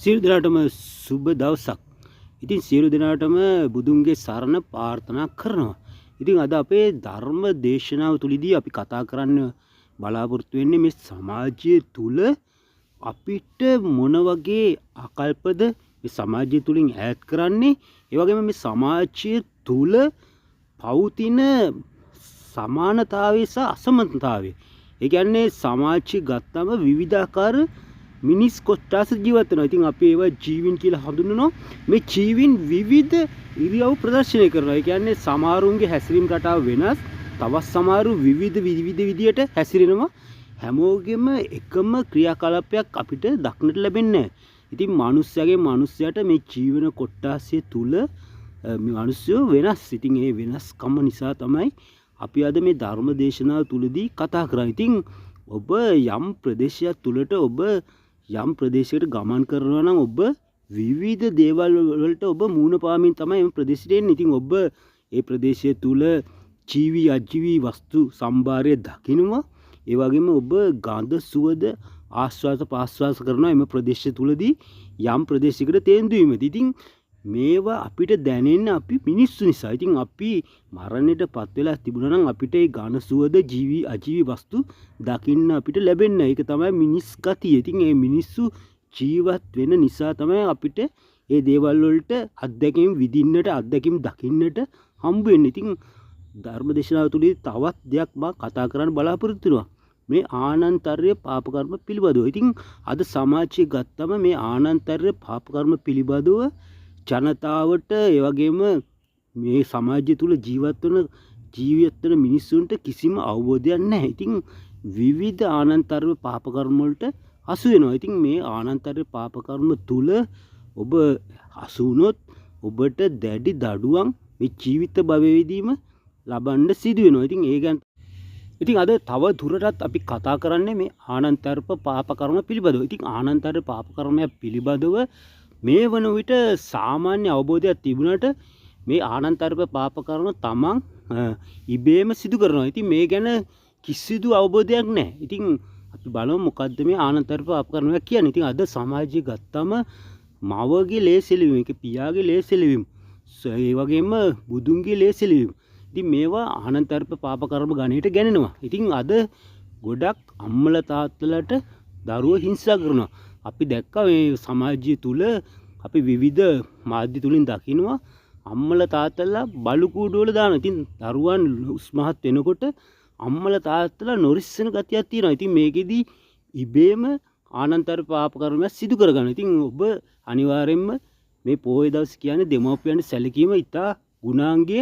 සියලු දෙනාටම සුබ දවසක්. ඉතින් සියලු දෙනාටම බුදුන්ගේ සරණ ප්‍රාර්ථනා කරනවා. ඉතින් අද අපේ ධර්ම දේශනාව තුලදී අපි කතා කරන්න බලාපොරොත්තු වෙන්නේ මේ සමාජය තුල අපිට මොන වගේ ආකල්පද මේ සමාජය තුලින් ඈත් කරන්නේ, ඒ වගේම මේ සමාජය තුල පවතින සමානතාවය සහ අසමනතාවය. ඒ කියන්නේ සමාජය ගත්තම විවිධාකාර මිනිස් කොට්ටාස ජීවත් වෙනවා. ඉතින් අපි ඒවා ජීවීන් කියලා හඳුන්වනවා. මේ ජීවීන් විවිධ ඉරියව් ප්‍රදර්ශනය කරනවා. ඒ කියන්නේ සමහරුන්ගේ හැසිරීම් රටාව වෙනස්. තවත් සමහරු විවිධ විවිධ විදියට හැසිරෙනවා. හැමෝගෙම එකම ක්‍රියාකලාපයක් අපිට දක්නට ලැබෙන්නේ නැහැ. ඉතින් මනුස්සයාගේ මනුස්සයාට මේ ජීවන කොට්ටාසය තුල මේ මිනිස්සු වෙනස්. ඉතින් ඒ වෙනස්කම නිසා තමයි අපි අද මේ ධර්ම දේශනාව තුලදී කතා කරන්නේ. ඉතින් ඔබ යම් ප්‍රදේශයක් තුලට ඔබ යම් ප්‍රදේශයකට ගමන් කරනවා නම් ඔබ විවිධ දේවල් වලට ඔබ මූණ පාමින් තමයි එම ප්‍රදේශයට එන්නේ. ඉතින් ඔබ ඒ ප්‍රදේශය තුල ජීවි අජීවි වස්තු සම්භාරය දකිනවා. ඒ වගේම ඔබ ගඳ සුවඳ ආස්වාද පාස්වාස කරනවා එම ප්‍රදේශය තුලදී යම් ප්‍රදේශයකට තේන්දු වීමේදී. ඉතින් මේවා අපිට දැනෙන්න අපි මිනිස්සු නිසා. ඉතින් අපි මරණයට පත් වෙලා තිබුණා නම් අපිට ඒ ඝන සුවඳ ජීවි අජීවි වස්තු දකින්න අපිට ලැබෙන්නේ නැහැ. ඒක තමයි මිනිස් ගතිය. ඉතින් ඒ මිනිස්සු ජීවත් වෙන නිසා තමයි අපිට ඒ දේවල් වලට අත්දැකීම් විඳින්නට, අත්දැකීම් දකින්නට හම්බ වෙන්නේ. ඉතින් ධර්ම දේශනාව තුළදී තවත් දෙයක් මා කතා කරන්න බලාපොරොත්තු වෙනවා. මේ ආනන්තර්ය පාප කර්ම පිළිබඳව. ඉතින් අද සමාජය ගත්තම මේ ආනන්තර්ය පාප කර්ම පිළිබඳව ජනතාවට, ඒ වගේම මේ සමාජය තුළ ජීවත් වෙන මිනිස්සුන්ට කිසිම අවබෝධයක් නැහැ. ඉතින් විවිධ ආනන්තර්ය පාප කර්ම වලට හසු වෙනවා. ඉතින් මේ ආනන්තර්ය පාප කර්ම තුළ ඔබ හසු වුණොත් ඔබට දැඩි දඩුවම් මේ ජීවිත භවයේදීම ලබන්න සිදු වෙනවා. ඉතින් ඒ ගැන ඉතින් අද තව දුරටත් අපි කතා කරන්නේ මේ ආනන්තර්ප පාප කර්ම පිළිබඳව. ඉතින් ආනන්තර්ය පාප කර්මයක් පිළිබඳව මේ වන විට සාමාන්‍ය අවබෝධයක් තිබුණාට මේ ආනන්තර්ප පාප කර්ම තමන් ඉබේම සිදු කරනවා. ඉතින් මේ ගැන කිසිදු අවබෝධයක් නැහැ. ඉතින් අපි බලමු මොකද්ද මේ ආනන්තර්ප පාප කර්මයක් කියන්නේ. ඉතින් අද සමාජය ගත්තම මවගේ ලේ සෙලවීම, ඒක පියාගේ ලේ සෙලවීම, ඒ වගේම බුදුන්ගේ ලේ සෙලවීම. ඉතින් මේවා ආනන්තර්ප පාප කර්ම ගණයට ගැනෙනවා. ඉතින් අද ගොඩක් අම්මලා තාත්තලාට දරුවෝ හිංසා කරනවා. අපි දැක්කා මේ සමාජය තුල අපි විවිධ මාධ්‍ය තුලින් දකිනවා අම්මලා තාත්තලා බලු කූඩු වල දානවා. ඉතින් දරුවන් උස්මහත් වෙනකොට අම්මලා තාත්තලා නොරිස්සන ගතියක් තියෙනවා. ඉතින් මේකෙදි ඉබේම ආනන්තර පාප කර්මයක් සිදු කරගන්නවා. ඉතින් ඔබ අනිවාර්යයෙන්ම මේ පොහොය දවස් කියන්නේ දෙමව්පියන්ට සැලකීම ඉතා ගුණාංගය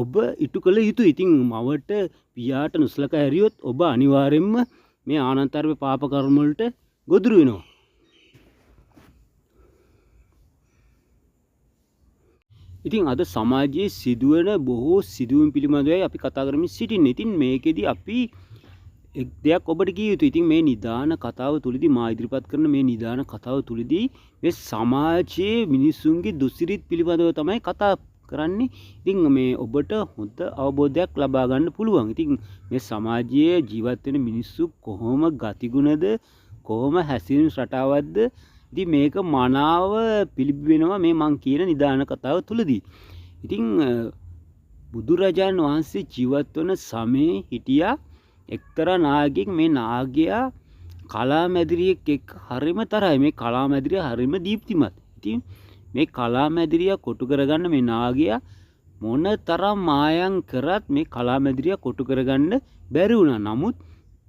ඔබ ඉටු කළ යුතුයි. ඉතින් මවට පියාට නොසලකා හැරියොත් ඔබ අනිවාර්යයෙන්ම මේ ආනන්තර පාප කර්ම වලට ගොදුරු වෙනවා. ඉතින් අද සමාජයේ සිදුවන බොහෝ සිදුවීම් පිළිබඳවයි අපි කතා කරමින් සිටින්නේ. ඉතින් මේකෙදි අපි එක් දෙයක් ඔබට කිය යුතුයි. ඉතින් මේ නිදාන කතාව තුලදී මා ඉදිරිපත් කරන මේ නිදාන කතාව තුලදී මේ සමාජයේ මිනිසුන්ගේ දුසිරිත් පිළිබඳව තමයි කතා කරන්නේ. ඉතින් මේ ඔබට හොඳ අවබෝධයක් ලබා ගන්න පුළුවන්. ඉතින් මේ සමාජයේ ජීවත් වෙන මිනිස්සු කොහොම ගතිගුණද, කොහොම හැසිරීම් රටාවක්ද, ඉතින් මේක මනාව පිළිබිඹෙනවා මේ මං කියන නිදාන කතාව තුලදී. ඉතින් බුදුරජාණන් වහන්සේ ජීවත් වන සමයේ හිටියා එක්තරා නායකයෙක්. මේ නාගයා කලාමැදිරියෙක් එක්ක හරිම තරහයි. මේ කලාමැදිරිය හරිම දීප්තිමත්. ඉතින් මේ කලාමැදිරිය කොටු කරගන්න මේ නාගයා මොන තරම් මායම් කරත් මේ කලාමැදිරිය කොටු කරගන්න බැරි වුණා. නමුත්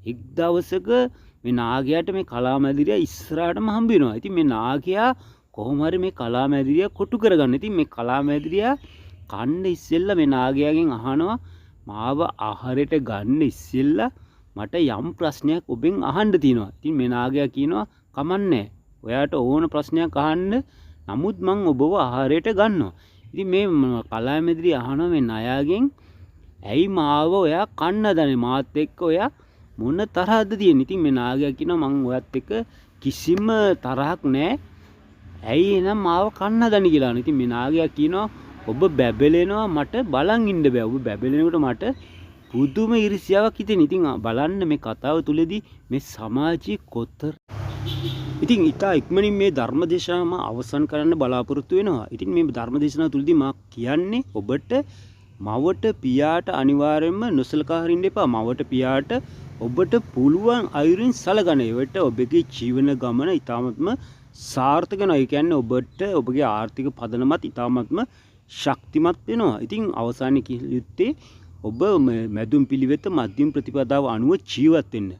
එක් දවසක මේ නාගයාට මේ කලාමැදිරිය ඉස්සරහටම හම්බ වෙනවා. ඉතින් මේ නාගයා කොහොම හරි මේ කලාමැදිරිය කොටු කරගන්න. ඉතින් මේ කලාමැදිරිය කන්න ඉස්සෙල්ලා මේ නාගයාගෙන් අහනවා, මාව ආහාරයට ගන්න ඉස්සෙල්ලා මට යම් ප්‍රශ්නයක් ඔබෙන් අහන්න තියෙනවා. ඉතින් මේ නාගයා කියනවා, කමන්නේ, ඔයාට ඕන ප්‍රශ්නයක් අහන්න, නමුත් මං ඔබව ආහාරයට ගන්නවා. ඉතින් මේ කලාමැදිරිය අහනවා මේ නයාගෙන්, ඇයි මාව ඔයා කන්න හදන්නේ? මාත් එක්ක ඔයා මොන තරහද තියෙන්නේ? ඉතින් මේ නාගයා කියනවා, මං ඔයත් එක්ක කිසිම තරහක් නෑ, ඇයි එහෙනම් මාව කන්න හදන්නේ කියලා අහනවා. ඉතින් මේ නාගයා කියනවා, ඔබ බැබලෙනවා මට බලන් ඉන්න බෑ. ඔබ බැබලෙනකොට මට පුදුම ඊර්ෂ්‍යාවක් හිතෙන. ඉතින් බලන්න මේ කතාව තුලදී මේ සමාජයේ කොතර ඉතින් ඉතා ඉක්මනින් මේ ධර්ම දේශනාව මා අවසන් කරන්න බලාපොරොත්තු වෙනවා. ඉතින් මේ ධර්ම දේශනාව තුළදී මා කියන්නේ ඔබට මවට පියාට අනිවාර්යයෙන්ම නොසලකා හරින්න එපා. මවට පියාට ඔබට පුළුවන් අයුරින් සලකන. ඒවට ඔබගේ ජීවන ගමන ඉතාමත්ම සාර්ථක වෙනවා. ඒ කියන්නේ ඔබට ඔබගේ ආර්ථික පදනමත් ඉතාමත්ම ශක්තිමත් වෙනවා. ඉතින් අවසානයේ කිය යුත්තේ ඔබ මැදුම් පිළිවෙත මධ්‍යම ප්‍රතිපදාව අනුව ජීවත් වෙන්න.